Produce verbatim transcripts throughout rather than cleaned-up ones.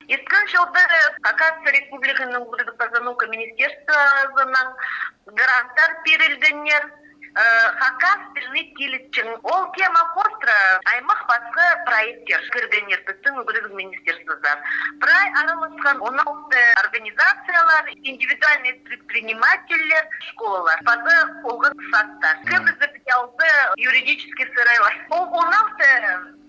Ирткен чылда Хакас Республиканың ӱгредіг паза наука министерствозынаң гранттар пирілгеннер, э, хакас тіліне тилітчең. Ол тема хоостыра аймах пасха проекттер кіргеннер пістің ӱгредіг министерствозар. Прай араласхан он алты организациялар, индивидуальный предпринимательлер, школалар, паза полған садтар. Кӧбізі піс алты юридический сырайлар. Ол он алты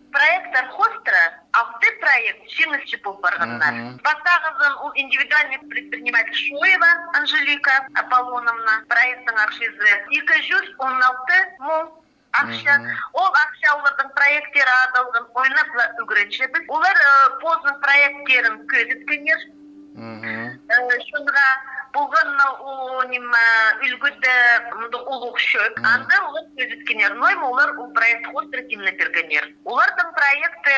проекттер хоостыра алты проект чиңісчі пол парғаннар. Пастағызын ол индивидуальный предприниматель Шоева Анжелика Аполлоновна, проекттің ахчазы ікі чӱс он алты муң ахча. Ол ахча олардың проекттері адалған «Ойнап ла ӱгренчебіс». Олар, э, позының проекттерін кӧзіткеннер. Э, чонға полған, о, ниме, ӱлгӱде мындағ улуғ чӧп. Анда олар кӧзіткеннер. Ноо ниме олар ол проект хоостыра тимнеп пиргеннер. Олардың проекті,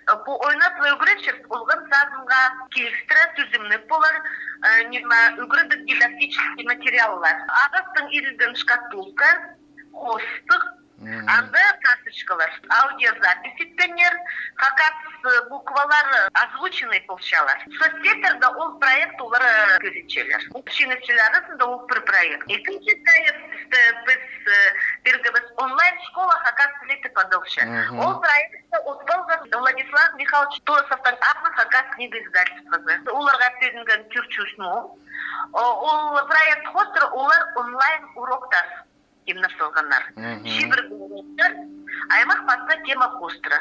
э, пу «Ойнап ла ӱгренчебіс» олған садынға килістіре тӱзімніг полар, э, ниме, ӱгредіг дидактический материаллар. Ағастаң иділген шкатулка, хостығ, анда карточкалар, аудиозапись иткеннер, хакас, э, буквалар, э, озвученный полчалар. Соцсетьтерде ол проект олар, э, кӧзітчелер. Ол чиңісчілер аразында ол пір проект. Ікінҷі проект, э, піс, э, пиргебіс «Онлайн-школа хакас тілі» тіп адалча. Ол проектті утып алған Владислав Михайлович Торосовтың адынаң «Хакас книга» издательствозы. Оларға пирілген тӧрт чӱс муң. О, ол проект хоостыра олар онлайн уроктар тимнеп салғаннар. Чибіргі уроктар аймах пасха тема хоостыра.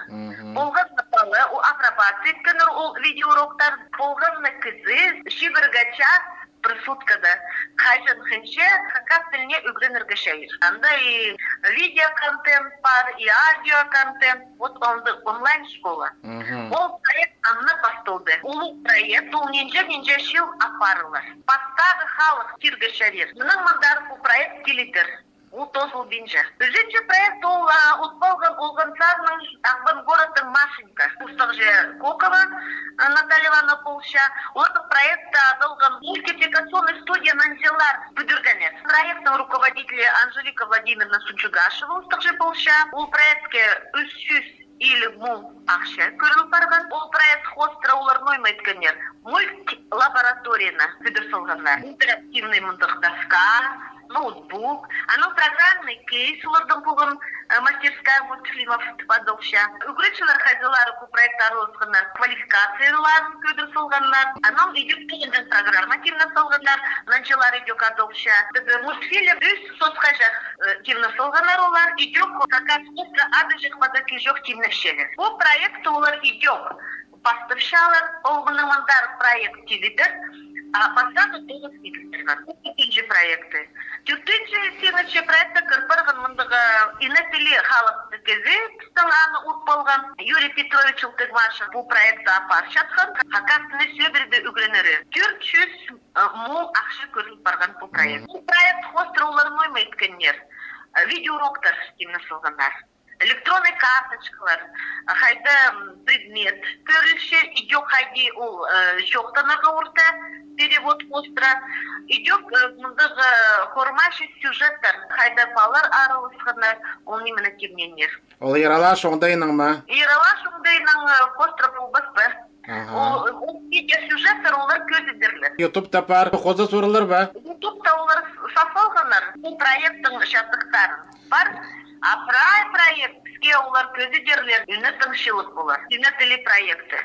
Полған на пала, о, апробация иткеннер ол видеоуроктар, полған на кізі, чибіргі час пір суткада хаҷан хынча хакас тіліне ӱгренерге чарир. Анда и видеоконтент пар, и аудиоконтент, вот андағ онлайн-школа. Ол проект ам на пасталды. Улуғ проект, ол нинҷе-нинҷе чыл апарылар. Пастағы халых тирге чарир. Мының мындар пу проект тилідер. Ол тоозылбинча. Ӱзінҷі проект ол, а, утып алған Олған садының Ағбан городтың «Машенька». Устағҷы Кокова, а, Наталья Ивановна полча. Олардың проекті адалған «Мультипликационный студия нанҷылар» пӱдіргені. Проекттің руководителі Анжелика Владимировна Сунчугашева устағҷы полча. Ол проектке ӱс чӱс илиг муң ахча кӧріл парған. Ол проект хоостыра олар ноо ниме иткеннер. Мультлабораторияны пӱдір салғаннар. Интерактивный мындағ доска, ноутбук. Анаң программный кейс олардың полған, э, «Мастерская мультфильмов» тіп адалча. Ӱгретчілер хайзылары пу проектте араласханнар, квалификацияларын кӧдір салғаннар. Анаң идӧк тоғынҷаң программа тимнеп салғаннар, нанҷылар идӧк адалча. Тігі мультфильм ӱс сосхаҷах, э, тимнеп салғаннар олар. Идӧк хакас хоостыра адалҷых паза килҷох тимнепчелер. Пу проектті олар идӧк пастапчалар, ол мының мындар проект тилідер, а пастағы тоғыс иділдірген. Пу ікінҷі проекті. Тӧртінҷі сиңісчі проектке кір парған мындағ, э, «Ине тілі» халыхтығ кізі, пістің аны утып алған Юрий Петрович Ултыгмашев пу проектті апарчатхан, хакас тіліне сӧбіреде ӱгренері. Тӧрт чӱс, э, муң ахча кӧріл парған пу проект. Пу проект хоостыра олар ноо ниме иткеннер. Э, видеоуроктар тимнеп салғаннар. Электронный карточкалар, хайда, м, предмет кӧрілче, идӧк хайди ол, э, чоохтанарға орта, перевод хоостыра. Идӧк, э, мындағ, э, хормачы сюжеттер, хайда палалар араласханнар, ол нимені тимнееннер. Ол Ералаш оңдайынаң ма? Ералаш оңдайынаң, э, хоостыра полбас па? Ол, ол видеосюжеттер олар кӧзідерлер. Ютубта пар, хоза сурылар ба? Ютубта олар с-, сап алғаннар. Пу проекттің чатыхтарын пар, а прай проект піске олар кӧзідерлер, ӱні тың чылығ полар. «Ине тілі» проекті.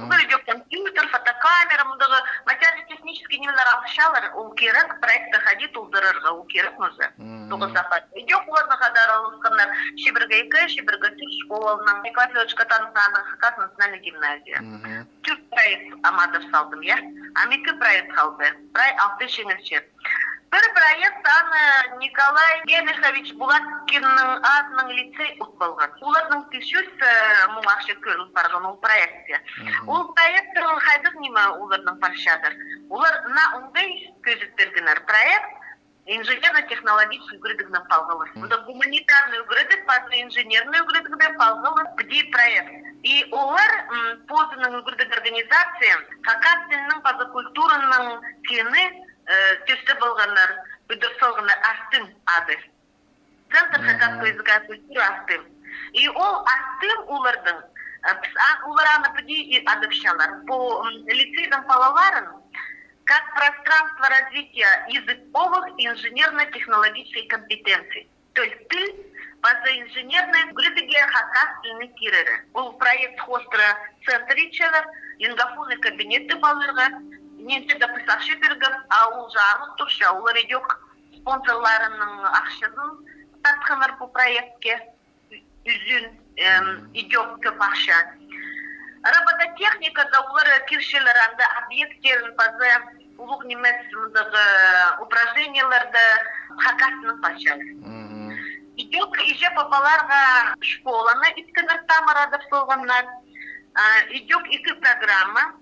Олар идӧк компьютер, фотокамера, мындағ материально-технический нимелер алчалар, ол кирек, проектті хайди толдырарға, ол кирек муза. Тоғыс апарар. Идӧк оларның хада араласханнар чибіргі ікі, чибіргі тӧрт школаларның, Николай Федорович Катановтың адынаң хакас национальный гимназия. Тӧрт проект ам адап салдым, я. Ам ікі проект халды. Прай алты чиңісчі. Пір проект аны Николай Генрихович Булаткиннің адынаң лицей утып алған. Оларның пис чӱс, э, муң ахча кӧріл парған ол проектке. Ол проекттер хайдағ ниме оларның парчадыр. Олар на оңдай кӧзіт пиргеннер проект, инженерно-технологический ӱгредігнең палғалығ. Мында гуманитарный ӱгредіг, паза инженерный ӱгредігнең палғалығ піди проект. И олар, м, позының ӱгредіг организация, хакас тілінің паза культураның кині, э, тӧстеп алғаннар, пӱдір салғаннар «Астым» ады. Центр хакасского языка и культуры «Астым». И ол «Астым» олардың, Э, піс а-, олар аны піди и адапчалар. Пу, м, лицейдің палаларын как пространство развития языковых и инженерно-технологических компетенций. Тӧл тіл паза инженернай ӱгредіге хакас тілінің кирері. Ол проект хоостыра центр итчелер, лингафонный кабинетті паларға, нинҷе дее піс ахча пиргем, а ол чарылып турча, олар идӧк спонсорларының ахчазын тартханнар пу проектке. Ӱзӱн, эм, идӧк кӧп ахча. Робототехникада олар кирчелер, анда объекттерін паза улуғ нимес, мындағ, э, упражнениелерді хакас тілінең пасчалар. Мгм. Идӧк иҷе-пабаларға школаны иткеннер, тамыр адап салғаннар. А, идӧк ікі программа,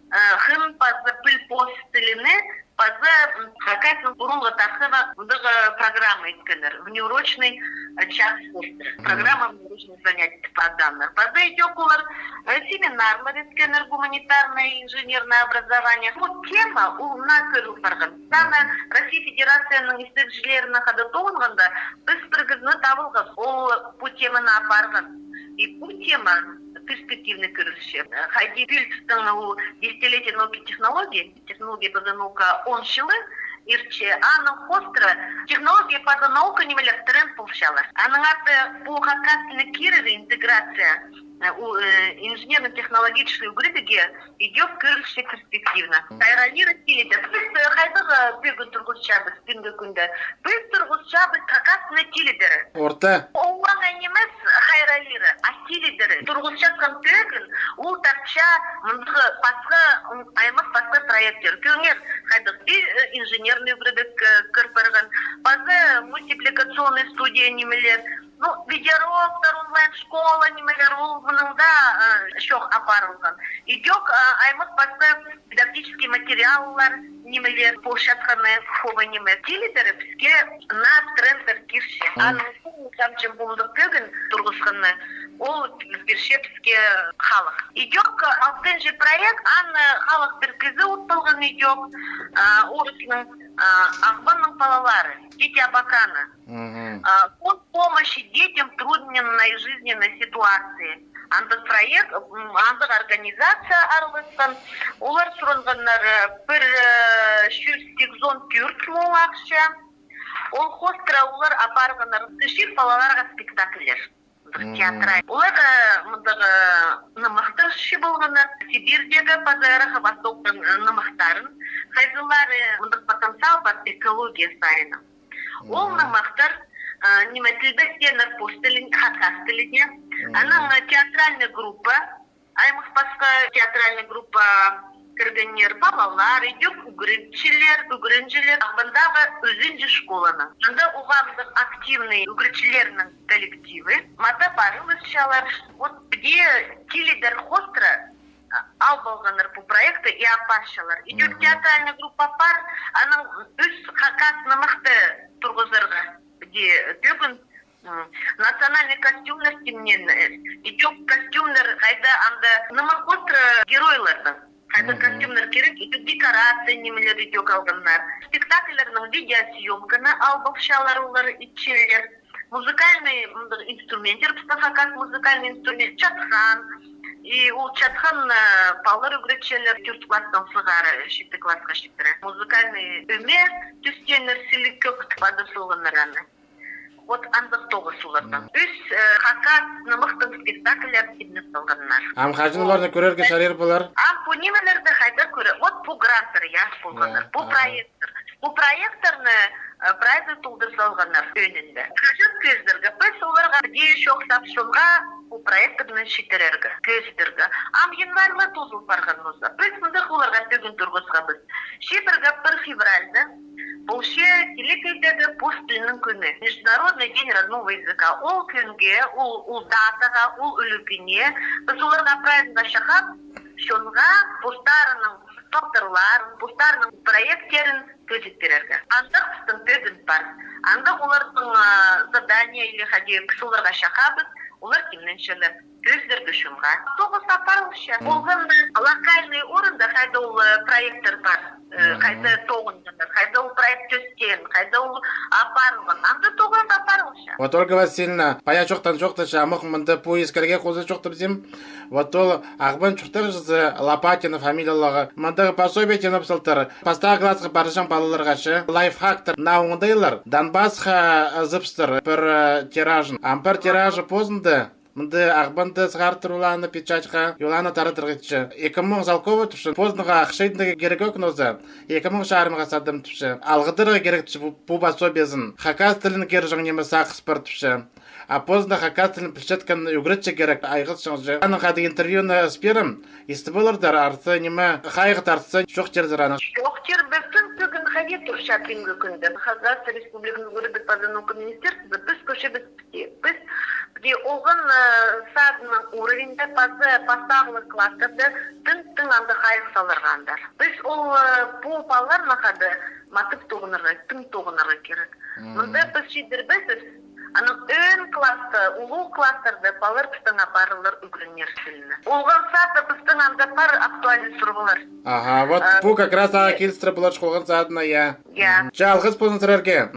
э, хын паза піл пос тіліне, паза, м, хакас тілінең пурунғы тархына мындағ программа иткеннер. Внеурочный, э, час хоостыра. Мгм. Программа внеурочных занятий тіп адаланар. Паза идӧк олар, э, семинарлар иткеннер, гуманитарное, инженерное образование. Пу тема, ол наа кӧріл парған. Саны Россия Федерацияның истегҷілеріне хада тоғынғанда, піс пір кізіні табылғабыс. Ол пу теманы апарған. И пу тема перспективный кӧрілче. Хайди пӱӱл тустың ол десятилетие науки и технологий, технология паза наука он чылы иртче, аның хоостыра технология паза наука нимелер тренд полчалар. Аның арты пу хакас тілінің кирері, интеграция, э, у, э, инженерно-технологический ӱгредіге идӧк кӧрілче перспективно. Мгм. Хайраллиры тилідер. Піс, э, хайдағ, э, пӧгін турғысчабыс пӱӱнгі кӱнде? Піс турғысчабыс хакас тілі тилідері. Орта. Ол оңай нимес хайраллиры, а тилідері. Турғысчатхан пӧгін ол тартча мындағ пасха, м, аймах пасха проекттер. Кӧріңер, хайдағ, и, э, инженерный ӱгредіг, э, кір парған, паза мультипликационный студия нимелер. Ну, видеоуроктар, онлайн-школа нимелер, ол мының даа, э, чох апарылған. Идӧк, э, аймах пасха дидактический материаллар нимелер полчатханы хомай нимес. Тилідері піске наа трендтер кирче. Мгм. Аның соонаң чыл пу мындағ пӧгін турғысханы, ол пирче піске халых. Идӧк алтынҷы проект, аны халых пір кізі утпалған идӧк, а, орысның, а, Ағбанның палалары, дети Абакана. Мгм. А, фонд помощи детям в трудненной жизненной ситуации. Андағ проект, м, андағ организация араласхан. Олар сурынғаннар, э, пір, э, чӱс сигізон тӧрт муң ахча. Ол хоостыра олар апарғаннар кічіг палаларға спектакльлер. Мгм. Театраль. Олар, э, мындағ, э, нымахтар чыып алғаннар. Сибирьдегі паза Востоктың, э, нымахтарын. Хайзылары, э, мындағ потенциал пар экология сайынаң. Ол нымахтар, а, ниме, тілбестенер пос тіліне, хакас тіліне. Анаң, а, театральный группа, аймах пасха театральный группа кіргеннер, палалар, идӧк ӱгретчілер, ӱгренҷілер, Ағбандағы ӱзінҷі школаның. Анда уғаа мындағ активный ӱгретчілернің коллективі. Мата парылысчалар. Вот піди тилідер хоостыра ал полғаннар пу проектті и апарчалар. Идӧк театральный группа пар, анаң ӱс хакас нымахты турғызарға. Піди пӧгін, м, национальный костюмнар тимненнер, э, идӧк костюмнар, хайда анда нымах хоостыра геройларның. Хайда костюмнар кирек, идӧк декорация нимелер идӧк алғаннар. Спектакльлернің видеосъёмканы ал полчалар олар итчелер. Музыкальный, мындағ инструменттер, пістің хакас музыкальный инструмент, чатхан. И ол чатхан, э, палалар ӱгретчелер тӧрт класстаң сығара читі классха читіре. Музыкальный ӧме тӱстеннер, сіліг кӧк тіп адап салғаннар аны. Вот андағ тоғыс олардаң. Ӱс, э, хакас нымахтың спектакльлер тимнеп салғаннар. Ам хаҷан оларны кӧрерге чарир полар? Ам пу нимелерні хайда кӧре? Вот пу гранттар, я, полғаннар. Пу проект Пу проекттерні, э, прайзы толдыр салғаннар ӧӧнінде. Хаҷан кӧзідерге, піс оларға дее чоохтап, чонға пу проекттерні читірерге, кӧзідерге. Ам январьла тоозыл парған полза, піс мындағ оларға пӧгін турғысхабыс. Чибіргі пір февральда полча телекейдегі пос тілінің кӱні, Международный день родного языка. Ол кӱнге, ол, ол датаға, ол ӱлӱкӱнге піс оларға прайзына чахап, чонға постарының палтырларын, постарының проекттерін кӧзіт пирерге. Андағ пістің пӧгін пар. Андағ оларның, а, задание или хайди піс оларға чахабыс, олар тимненчелер. Пӧзідерге чонға. Тоғыс апарылча. Мгм. Олған локальный орында хайда ол, э, проекттер пар. Э, мгм. Хайда тоғынғаннар, хайда ол проект тӧстеен, хайда ол апарылған. Анда тоғыс апарылча. Вот, Ольга Васильевна, пая чоохтаң чоохтапчам, амох мында пу искерге хоза чоохтапчам. Вот ол Ағбан чуртағҷызы Лопатина фамилиялығ. Мындағ пособие тиңнеп салтыр. Пастағы классха парҷаң палаларға чи. Лайфхактар, наа оңдайлар. Донбассха, э, ызыбыстыр пір, э, тиражын. Ам пір тиражы позында. Мында Ағбанда сығартыр оланы печатьха, и оланы таратырға итче. Ікі муң салковай тіпче. Позынға ахча идерге кирек ӧк нооза. Ікі муң чарымға садым тіпче. Алғыдарға кирек тіпче пу, пу пособиезін. Хакас тілін кирҷең ниме сағыс пар тіпче. А позында хакас тілін пілчеткен ӱгретче кирек, айғасчаңҷа. Аның хада интервьюны ыс пирем, истіп полардар, арса ниме, хайығ тартса, чоохтирзар аны. Чоохтирбин, пістің тӧгін хайди турча пӱӱнгі кӱнде. Хакас Республиканың ӱгредіг паза наука министерствозы, піс кӧрчебіс, піс, піс, піс олған, э, садның уровеньде паза пастағылығ класстарда тың, тың анда хайығ саларға андар. Піс ол, э, пу палаларнаң хада матап тоғынарға, тың тоғынарға кирек. Мгм. Мында піс чидірбеспіс, анаң ӧӧн класста, улуғ класстарда палалар пістің апарылар ӱгренер тілні. Олған садта пістің анда пар актуальный сурығлар. Аха, вот, э, пу как раз ағаа килістіре полар, олған садына, я. Я. Мгм. Че, алғыс ползын сірерге.